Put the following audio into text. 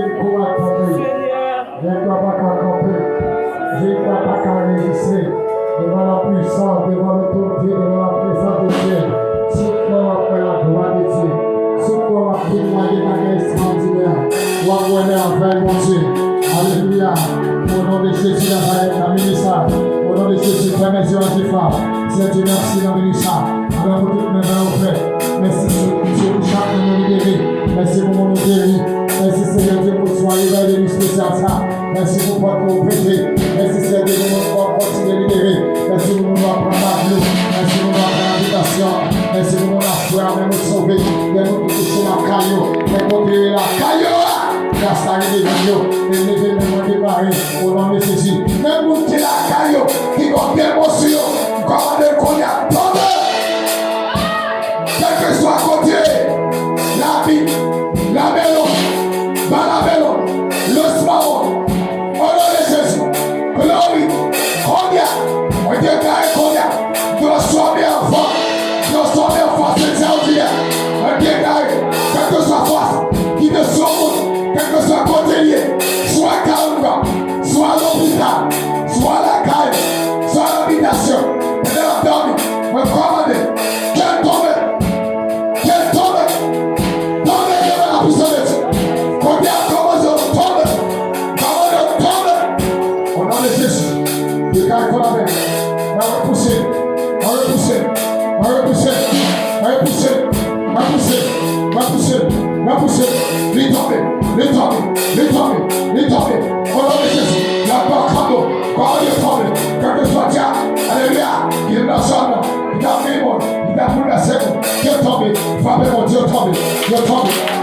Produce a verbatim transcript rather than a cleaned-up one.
Kou a tonbe. Vèktwa pa ka kanpe. Vèktwa pa ka reziste. Devan la pwisans, devan lotorite, devan la prezans de Dye. Tout kò w ap wè laglwa de Dye. Tout kò w ap temwaye bagay estrawòdinè. W ap wè mèvèy Bondye. Alelouya. O non de Jezi Nazarèt, nan minit sa. O non de Jezi, fèmen zye a, Jefra. Sènti, mèsi nan minit sa. Alò pou tout mèvèy ou fè. Mèsi, Seyè, pou chak moun ou libere. Mèsi pou moun ou geri. Mèsi, Seyè Dye, pou swaye bay de espesyal sa. Mèsi pou pòt ou pete. Mèsi, Seyè Dye, pou moun ou kontinye libere. Mèsi pou moun ou ap pran bak yo. Mèsi pou moun ou ap pran abitasyon. Mèsi pou moun ou ap fè a menm ou sove. Gen moun ki touche lakay yo. Men kote yo ye lakay yo a. Gras la rive nan yo. E leve men mwen deklare. O non de Jezi. Menm moun ki lakay yo. Ki gon demon sou yo. M kòmande l kounye a. Tonbe! Kèlkeswa kote, Labib, Labelon, Balabelon, Losmawon, o non de Jezi, Glori, kounye a, mwen deklare kounye a, transfòme an van, transfòme an fòs ekstraòdinè, mwen deklare, kèlkeswa fòs ki te sou moun, kèlkeswa kote l ye, swa Kalanga, swa lopital, swa lakay, swa nan abitasyon, pandan l ap dòmi, mwen kòmande, ke l tonbe, ke l tonbe, tonbe devan la pwisans de Dye. Kote a kòmanse w tonbe, kòmande w tonbe. O non de Jezi, dekay kò la menm. Mwen repouse, mwen repouse, mwen repouse, mwen repouse, mwen pouse, mwen pouse, mwen pouse. Li tonbe, li tonbe, li tonbe, li tonbe. O non de Jezi, la pa kado, kòmande tonbe. Kèlkeswa dyab, alelouya, ki nan zòn nan, ki ta fè moun, ki ta boulvèse moun, ke tonbe, frape moun, yo tonbe, yo tonbe.